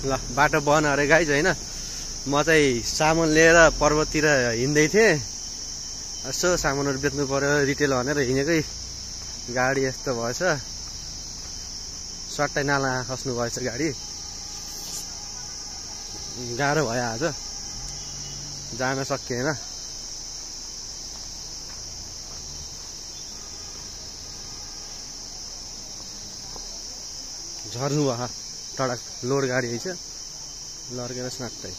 ल बाटो बन अरे गाइज होइन म चाहिँ सामान लिएर पर्वततिर हिँड्दै थिएँ यसो सामानहरू बेच्नु पर्यो रिटेल भनेर हिँडेकै गाडी यस्तो भएछ सट्टै नाला खस्नु भएछ गाडी गाह्रो भयो आज जान सकिएन झर्नु भयो टडक लोड गाडी है लड्केर स्नाक्दै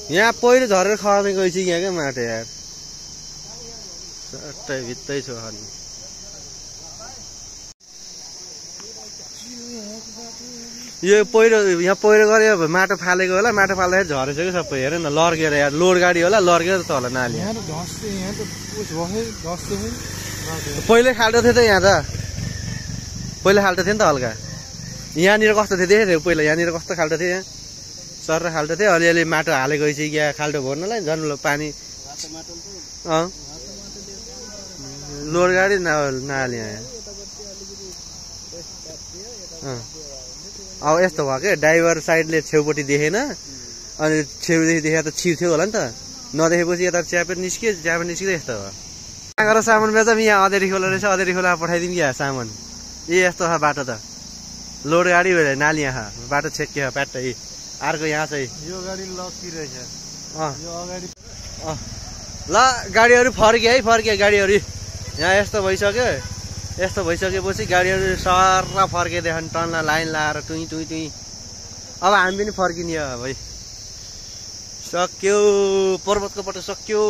यहाँ पहिरो झरेर खर्ने गएछ यहाँ क्या माटो यार सट्टै भित्तै छु यो पहिरो यहाँ पहिरो गऱ्यो माटो फालेको होला माटो फाल्दाखेरि झरेछ कि सबै हेर न लड्केर यार लोड गाडी होला लड्केर त होला नाली पहिल्यै खाल्टो थियो त यहाँ त पहिला खाल्टो थियो नि त हल्का यहाँनिर कस्तो थियो देखेको थियो पहिला यहाँनिर कस्तो खाल्टो थियो यहाँ सर खाल्टो थियो अलिअलि माटो हालेको रहेछ यहाँ खाल्टो भर्नलाई झन् पानी लोड गाडी नहाल्यो यहाँ अब यस्तो भयो क्या ड्राइभर साइडले छेउपट्टि देखेन अनि छेउदेखि देखेर त छिर्थ्यो होला नि त नदेखेपछि यता च्यापेर निस्किँदै यस्तो भयो कहाँ गएर सामान बेच यहाँ अँधेरी खोला रहेछ अँधेरी खोला पठाइदिउँ कि यहाँ सामान यस्तो छ बाटो त लोड गाडी नाली यहाँ बाटो छेक्यो प्याट्टै अर्को यहाँ चाहिँ यो गाडी लकी रहेछ ल गाडीहरू फर्के गाडीहरू यहाँ यस्तो भइसकेपछि गाडीहरू सर्र फर्केदेखि टन्ला लाइन लाएर टुई अब हामी पनि फर्किने भाइ सक्यो पर्वतको पटो सक्यो